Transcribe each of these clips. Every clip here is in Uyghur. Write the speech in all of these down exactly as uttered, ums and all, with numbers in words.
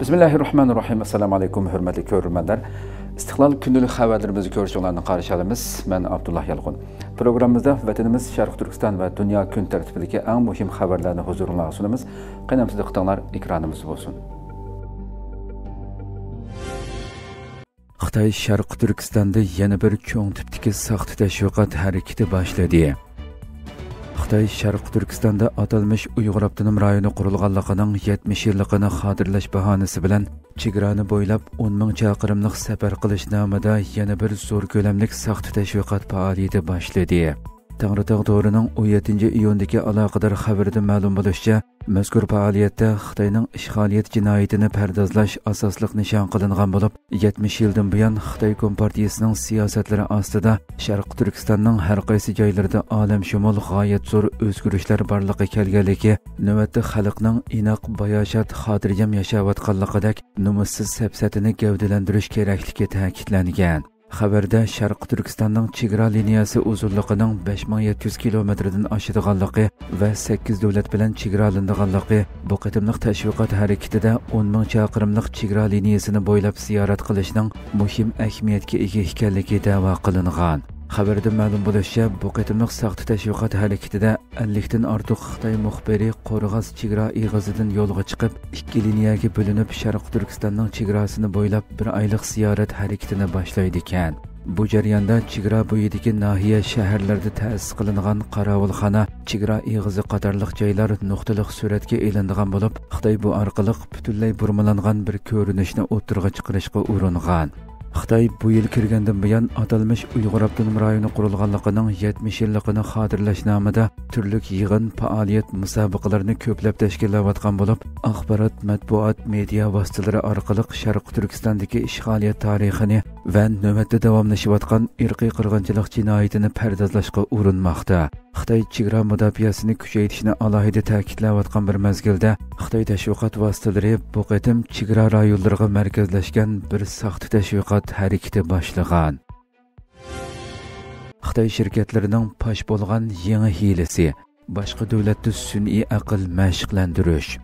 بىسمىللاھىررەھمانىررەھىم. ئەسسالامۇ ئەلەيكۇم، ھۆرمەتلىك كۆرۈرمەنلەر. ئىستىقلال كۈندىلىك خەۋەرلىرىمىزنى كۆرۈشۈڭلارنى قارشى ئالىمىز. مەن ئابدۇللا يالقۇن. پروگراممىمىزدا ۋەتىنىمىز شەرقىي تۈركىستان ۋە دۇنيا كۈن تەرتىپىدىكى ئەڭ مۇھىم خەۋەرلەرنى ھۇزۇرۇڭلارغا سۇنىمىز. قېنى ئەمدى دىققىتىڭلار ئېكرانىمىزدا بولسۇن. خىتاي شەرقىي تۈركىستاندا يەنە بىر چوڭ تىپتىكى ساختا تەشۋىقات ھەرىكىتى باشلىدى. خىتاي شەرقىي تۈركىستاندا ئاتالمىش ئۇيغۇر ئاپتونوم رايونى قۇرۇلغانلىقىنىڭ يەتمىش يىللىقىنى خاتىرىلەش باھانىسى بىلەن چېگرانى بويلاپ ئون مىڭ چاقىرىملىق سەپەر قىلىش نامىدا يەنە بىر زور كۆلەملىك ساختا تەشۋىقات پائالىيىتى باشلىدى. تەڭرىتاغ تورىنىڭ ئون يەتتىنچى ئىيۇندىكى ئالاقىدار خەۋىرىدە مەلۇم بولۇشىچە، مەزكۇر پائالىيەتتە خىتاينىڭ ئىشغالىيەت جىنايىتىنى پەردازلاش ئاساسلىق نىشان قىلىنغان بولۇپ، يەتمىش يىلدىن بۇيان خىتاي كومپارتىيىسىنىڭ سىياسەتلىرى ئاستىدا شەرقىي تۈركىستاننىڭ ھەر قايسى جايلىرىدا ئالەمشۇمۇل غايەت زور ئۆزگىرىشلەر بارلىققا كەلگەنلىكى، نۆۋەتتە خەلقنىڭ ئىناق، باياشات، خاتىرجەم ياشاۋاتقانلىقىدەك نومۇسسىز سەپسەتىنى گەۋدىلەندۈرۈش كېرەكلىكى تەكىتلەنگەن. خەۋەردە شەرقىي تۈركىستاننىڭ چېگرا لىنىيەسى ئۇزۇنلۇقىنىڭ بەش مىڭ يەتتە يۈز كىلومېتىردىن ئاشىدىغانلىقى ۋە سەككىز دۆلەت بىلەن چېگرالىنىدىغانلىقى، بۇ قېتىملىق تەشۋىقات ھەرىكىتىدە ئون مىڭ چاقىرىملىق چېگرا لىنىيەسىنى بويلاپ زىيارەت قىلىشنىڭ مۇھىم ئەھمىيەتكە ئىگە ئىكەنلىكى دەۋا قىلىنغان. خەۋەردىن مەلۇم بولۇشىچە، بۇ قېتىملىق ساختا تەشۋىقات ھەرىكىتىدە ئەللىكتىن ئارتۇق خىتاي مۇخبىرى قورغاس چېگرا ئېغىزىدىن يولغا چىقىپ، ئىككى لىنىيەگە بۆلۈنۈپ، شەرقىي تۈركىستاننىڭ چېگراسىنى بويلاپ بىر ئايلىق زىيارەت ھەرىكىتىنى باشلايدىكەن. بۇ جەرياندا چېگرا بويىدىكى ناھىيە، شەھەرلەردە تەسىس قىلىنغان قاراۋۇلخانا، چېگرا ئېغىزى قاتارلىق جايلار نۇقتىلىق سۈرەتكە ئېلىنىدىغان بولۇپ، خىتاي بۇ ئارقىلىق پۈتۈنلەي بۇرمىلانغان بىر كۆرۈنۈشنى ئوتتۇرىغا چىقىرىشقا ئۇرۇنغان. خىتاي بۇ يىل كىرگەندىن بۇيان ئاتالمىش ئۇيغۇر ئاپتونوم رايونى قۇرۇلغانلىقىنىڭ يەتمىش يىللىقىنى خاتىرىلەش نامىدا تۈرلۈك يىغىن، پائالىيەت، مۇسابىقىلەرنى كۆپلەپ تەشكىللەۋاتقان بولۇپ، ئاخبارات، مەتبۇئات، مېدىيا ۋاسىتىلىرى ئارقىلىق شەرقىي تۈركىستاندىكى ئىشغالىيەت تارىخىنى ۋە نۆۋەتتە داۋاملىشىۋاتقان ئىرقىي قىرغىنچىلىق جىنايىتىنى پەردازلاشقا ئۇرۇنماقتا. خىتاي چېگرا مۇداپىئەسىنى كۈچەيتىشنى ئالاھىدە تەكىتلەۋاتقان بىر مەزگىلدە، خىتاي تەشۋىقات ۋاسىتىلىرى بۇ قېتىم چېگرا رايونلىرىغا مەركەزلەشكەن بىر ساختا تەشۋىقات ھەرىكىتى باشلىغان. خىتاي شىركەتلىرىنىڭ پاش بولغان يېڭى ھىيلىسى، باشقا دۆلەتتە سۈنئىي ئەقىل مەشىقلەندۈرۈش.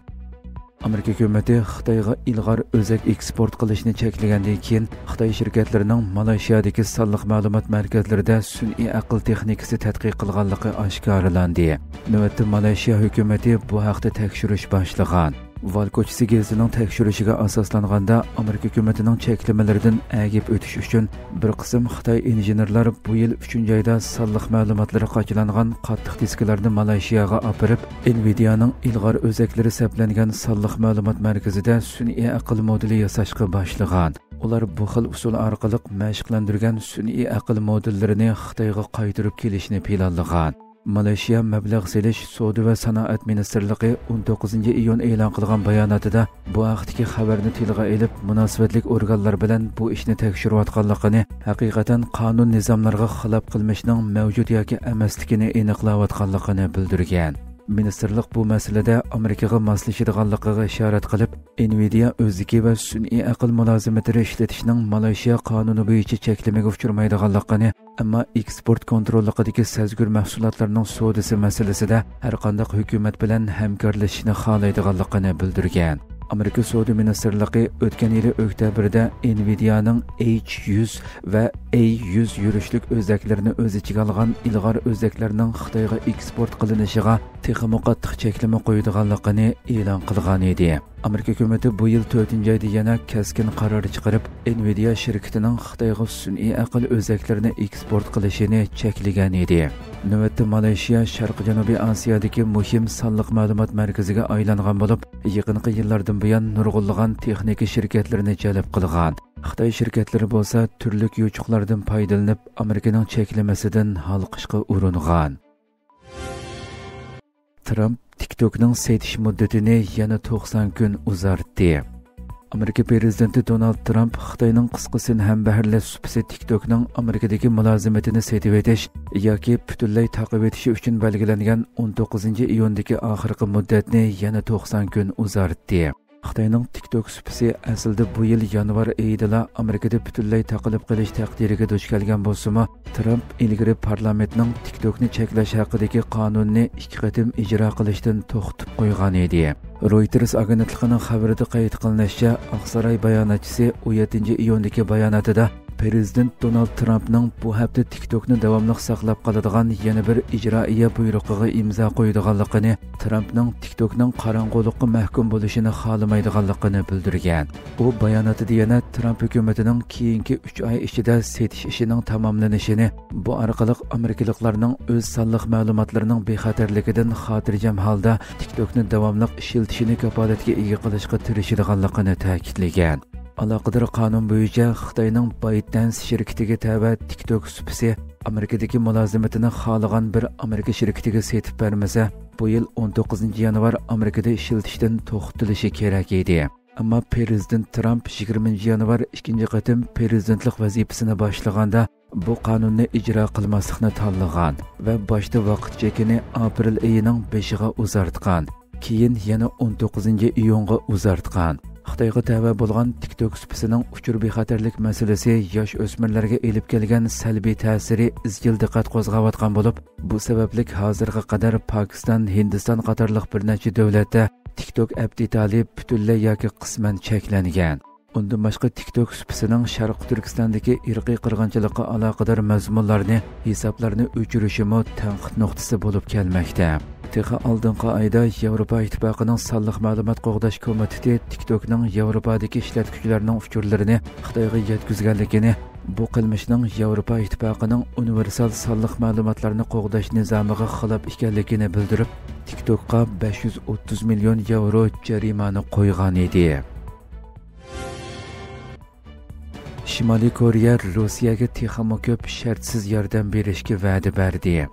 ئامېرىكا ھۆكۈمىتى خىتايغا ئىلغار ئۆزەك ئېكسپورت قىلىشنى چەكلىگەندىن كېيىن، خىتاي شىركەتلىرىنىڭ مالايشىيادىكى سانلىق مەلۇمات مەركەزلىرىدە سۈنئىي ئەقىل تېخنىكىسى تەتقىق قىلغانلىقى ئاشكارىلاندى. نۆۋەتتە مالايشىيا ھۆكۈمىتى بۇ ھەقتە تەكشۈرۈش باشلىغان. ۋال كوچىسى گېزىتىنىڭ تەكشۈرۈشىگە ئاساسلانغاندا، ئامېرىكا ھۆكۈمىتىنىڭ چەكلىمىلىرىدىن ئەگىپ ئۆتۈش ئۈچۈن بىر قىسىم خىتاي ئىنژېنېرلار بۇ يىل ئۈچىنچى ئايدا سانلىق مەلۇماتلىرى قاچىلانغان قاتتىق دىسكىلارنى مالايشىياغا ئاپىرىپ، ئېنۋىدىيانىڭ ئىلغار ئۆزەكلىرى سەپلەنگەن سانلىق مەلۇمات مەركىزىدە سۈنئىي ئەقىل مودېلى ياساشقا باشلىغان. ئۇلار بۇ خىل ئۇسۇل ئارقىلىق مەشىقلەندۈرگەن سۈنئىي ئەقىل مودېللىرىنى خىتايغا قايتۇرۇپ كېلىشنى پىلانلىغان. مالايشىيا مەبلەغ سېلىش، سودا ۋە سانائەت مىنىستىرلىقى ئون توققۇزىنچى ئىيۇن ئېلان قىلغان باياناتىدا بۇ ھەقتىكى خەۋەرنى تىلغا ئېلىپ، مۇناسىۋەتلىك ئورگانلار بىلەن بۇ ئىشنى تەكشۈرۈۋاتقانلىقىنى، ھەقىقەتەن قانۇن نىزاملارغا خىلاپ قىلمىشنىڭ مەۋجۇت ياكى ئەمەسلىكىنى ئېنىقلاۋاتقانلىقىنى بىلدۈرگەن. مىنىستىرلىق بۇ مەسىلىدە ئامېرىكىغا ماسلىشىدىغانلىقىغا ئىشارەت قىلىپ، ئېنۋىدىيا ئۆزىكى ۋە سۈنئىي ئەقىل مۇلازىمىتىنى ئىشلىتىشنىڭ مالايشىيا قانۇنى بويىچە چەكلىمىگە ئۇچرىمايدىغانلىقىنى، ئەمما ئېكسپورت كونتروللۇقىدىكى سەزگۈر مەھسۇلاتلارنىڭ سودىسى مەسىلىسىدە ھەرقانداق ھۆكۈمەت بىلەن ھەمكارلىشىشنى خالايدىغانلىقىنى بىلدۈرگەن. ئامېرىكا سودا مىنىستىرلىقى ئۆتكەن يىلى ئۆكتەبىردە ئېنۋىدىيانىڭ ئېيچ يۈز ۋە ئەي يۈز يۈرۈشلۈك ئۆزەكلىرىنى ئۆز ئىچىگە ئالغان ئىلغار ئۆزەكلەرنىڭ خىتايغا ئېكسپورت قىلىنىشىغا تېخىمۇ قاتتىق چەكلىمە قويىدىغانلىقىنى ئېلان قىلغانىدى. ئامېرىكا ھۆكۈمىتى بۇ يىل تۆتىنچى ئايدا يەنە كەسكىن قارار چىقىرىپ، ئېنۋىدىيا شىركىتىنىڭ خىتايغا سۈنئىي ئەقىل ئۆزەكلىرىنى ئېكسپورت قىلىشىنى چەكلىگەنىدى. نۆۋەتتە مالايشىيا شەرقىي جەنۇبىي ئاسىيادىكى مۇھىم سانلىق مەلۇمات مەركىزىگە ئايلانغان بولۇپ، يېقىنقى يىللاردىن بۇيان نۇرغۇنلىغان تېخنىكا شىركەتلىرىنى جەلپ قىلغان. خىتاي شىركەتلىرى بولسا تۈرلۈك يوچۇقلاردىن پايدىلىنىپ، ئامېرىكىنىڭ چەكلىمىسىدىن ھالقىشقا ئۇرۇنغان. ترامپ تىكتوكنىڭ سېتىش مۇددىتىنى يەنە توقسان كۈن ئۇزارتتى. ئامېرىكا پىرېزىدېنتى دونالد ترامپ خىتاينىڭ قىسقا سىن ھەمبەھىرلەش سۇپىسى تىكتوكنىڭ ئامېرىكىدىكى مۇلازىمىتىنى سېتىۋېتىش ياكى پۈتۈنلەي تاقىۋېتىشى ئۈچۈن بەلگىلەنگەن ئون توققۇزىنچى ئىيۇندىكى ئاخىرقى مۇددەتنى يەنە توقسان كۈن ئۇزارتتى. خىتاينىڭ تىكتوك سۇپىسى ئەسلىدە بۇ يىل يانۋار ئېيىدىلا ئامېرىكىدا پۈتۈنلەي تاقىلىپ قېلىش تەقدىرىگە دۇچ كەلگەن بولسىمۇ، ترامپ ئىلگىرى پارلامېنتنىڭ تىكتوكنى چەكلەش ھەققىدىكى قانۇننى ئىككى قېتىم ئىجرا قىلىشتىن توختىتىپ قويغان ئىدى. رويتېرس ئاگېنتلىقىنىڭ خەۋىرىدە قەيت قىلىنىشىچە، ئاقساراي باياناتچىسى ئون يەتتىنچى ئىيۇندىكى باياناتىدا پىرېزىدېنت دونالد ترامپنىڭ بۇ ھەپتە تىك توكنى داۋاملىق ساقلاپ قالىدىغان يەنە بىر ئىجرائىيە بۇيرۇقىغا ئىمزا قويىدىغانلىقىنى، ترامپنىڭ تىك توكنىڭ قاراڭغۇلۇققا مەھكۇم بولۇشىنى خالىمايدىغانلىقىنى بىلدۈرگەن. ئۇ باياناتىدا يەنە ترامپ ھۆكۈمىتىنىڭ كېيىنكى ئۈچ ئاي ئىچىدە سېتىش ئىشىنىڭ تاماملىنىشىنى، بۇ ئارقىلىق ئامېرىكىلىقلارنىڭ ئۆز سانلىق مەلۇماتلىرىنىڭ بىخەتەرلىكىدىن خاتىرجەم ھالدا تىك توكنى داۋاملىق ئىشلىتىشىنى كاپالەتكە ئىگە قىلىشقا تىرىشىدىغانلىقىنى تەكىتلىگەن. ئالاقىدار قانۇن بويىچە خىتاينىڭ بايتدەنس شىركىتىگە تەۋە تىك توك سۇپىسى ئامېرىكىدىكى مۇلازىمىتىنى خالىغان بىر ئامېرىكا شىركىتىگە سېتىپ بەرمىسە، بۇ يىل ئون توققۇزىنچى يانۋار ئامېرىكىدا ئىشلىتىشتىن توختىتىلىشى كېرەك ئىدى. ئەمما پىرېزىدېنت ترامپ يىگىرمىنچى يانۋار ئىككىنچى قېتىم پىرېزىدېنتلىق ۋەزىپىسىنى باشلىغاندا، بۇ قانۇننى ئىجرا قىلماسلىقنى تاللىغان ۋە باشتا ۋاقىت چېكىنى ئاپرېل ئېيىنىڭ بېشىغا ئۇزارتقان، كېيىن يەنە ئون توققۇزىنچى ئىيۇنغا ئۇزارتقان. خىتايغا تەۋە بولغان تىك توك سۇپىسىنىڭ ئۇچۇر بىخەتەرلىك مەسىلىسى ياش ئۆسمۈرلەرگە ئېلىپ كەلگەن سەلبىي تەسىرى ئىزچىل دىققەت قوزغاۋاتقان بولۇپ، بۇ سەۋەبلىك ھازىرغا قەدەر پاكىستان، ھىندىستان قاتارلىق بىر نەچچە دۆلەتتە تىك توك ئەپ دېتالى پۈتۈنلەي ياكى قىسمەن چەكلەنگەن. ئۇندىن باشقا، تىك توك سۇپىسىنىڭ شەرقىي تۈركىستاندىكى ئىرقىي قىرغىنچىلىققا ئالاقىدار مەزمۇنلارنى، ھېسابلارنى ئۆچۈرۈشىمۇ تەنقىد نۇقتىسى بولۇپ كەلمەكتە. تېخى ئالدىنقى ئايدا ياۋروپا ئىتتىپاقىنىڭ سانلىق مەلۇمات قوغداش كومىتېتى تىك توكنىڭ ياۋروپادىكى ئىشلەتكۈچىلەرنىڭ ئۇچۇرلىرىنى خىتايغا يەتكۈزگەنلىكىنى، بۇ قىلمىشنىڭ ياۋروپا ئىتتىپاقىنىڭ ئۇنىۋېرسال سانلىق مەلۇماتلارنى قوغداش نىزامىغا خىلاپ ئىكەنلىكىنى بىلدۈرۈپ، تىك توكقا بەش يۈز ئوتتۇز مىليون ياۋرو جەرىمانە قويغان ئىدى. شىمالىي كورېيە روسىيەگە تېخىمۇ كۆپ شەرتسىز ياردەم بېرىشكە ۋەدە بەردى.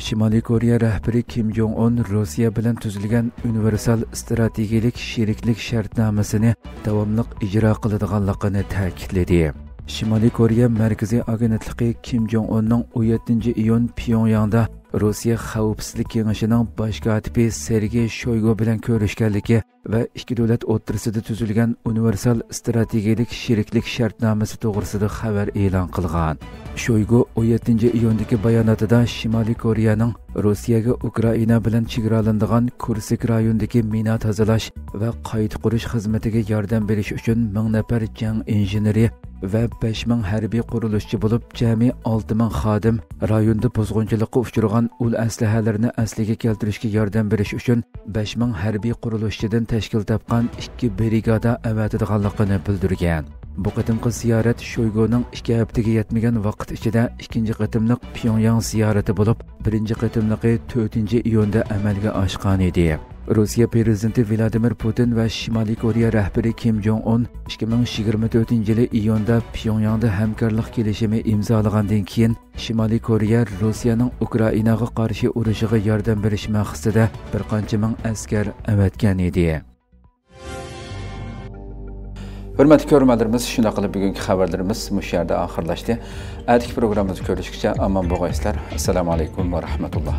شىمالىي كورېيە رەھبىرى كىم جوڭ ئۇن روسىيە بىلەن تۈزۈلگەن ئۇنىۋېرسال ئىستراتېگىيىلىك شېرىكلىك شەرتنامىسىنى داۋاملىق ئىجرا قىلىدىغانلىقىنى تەكىتلىدى. شىمالىي كورېيە مەركىزىي ئاگېنتلىقى كىم جوڭ ئۇننىڭ ئون يەتتىنچى ئىيۇن پيۇڭياڭدا روسىيە خەۋپسىزلىك كېڭىشىنىڭ باش كاتىپى سېرگېي شويگۇ بىلەن كۆرۈشكەنلىكى ۋە ئىككى دۆلەت ئوتتۇرىسىدا تۈزۈلگەن ئۇنىۋېرسال ئىستراتېگىيىلىك شېرىكلىك شەرتنامىسى توغرىسىدا خەۋەر ئېلان قىلغان. شويگۇ ئون يەتتىنچى ئىيۇندىكى باياناتىدا شىمالىي كورېيەنىڭ روسىيەگە ئۇكرائىنا بىلەن چېگرالىنىدىغان كۇرسك رايونىدىكى مىنا تازىلاش ۋە قايتا قۇرۇش خىزمىتىگە ياردەم بېرىش ئۈچۈن مىڭ نەپەر جەڭ ئىنژېنېرى ۋە بەش مىڭ ھەربىي قۇرۇلۇشچى بولۇپ، جەمئىي ئالتە مىڭ خادىم، رايوندا بۇزغۇنچىلىققا ئۇچرىغان ئۇل ئەسلىھەلىرىنى ئەسلىگە كەلتۈرۈشكە ياردەم بېرىش ئۈچۈن بەش مىڭ ھەربىي قۇرۇلۇشچىدىن تەشكىل تاپقان ئىككى برىگادا ئەۋەتىدىغانلىقىنى بىلدۈرگەن. بۇ قېتىمقى زىيارەت شويگۇنىڭ ئىككى ھەپتىگە يەتمىگەن ۋاقىت ئىچىدە ئىككىنچى قېتىملىق پيۇڭياڭ زىيارىتى بولۇپ، بىرىنچى قېتىملىقى تۆتىنچى ئىيۇندا ئەمەلگە ئاشقانىدى. روسىيە پىرېزىدېنتى ۋلادىمىر پۇتىن ۋە شىمالىي كورېيە رەھبىرى كىم جوڭ ئۇن ئىككى مىڭ يىگىرمە تۆتىنچى يىلى ئىيۇندا پيۇڭياڭدا ھەمكارلىق كېلىشىمى ئىمزالىغاندىن كېيىن، شىمالىي كورېيە روسىيەنىڭ ئۇكرائىناغا قارشى ئۇرۇشىغا ياردەم بېرىش مەقسىتىدە بىر قانچە مىڭ ئەسكەر ئەۋەتكەن ئىدى. ھۆرمەتلىك كۆرۈرمەنلىرىمىز، شۇنداق قىلىپ بۈگۈنكى خەۋەرلىرىمىز مۇشۇ يەردە ئاخىرلاشتى. ئەتىكى پروگراممىمىزدا كۆرۈشكىچە ئامان بولغايسىلەر. ئەسسالامۇ ئەلەيكۇم ۋە رەھمەتۇللا.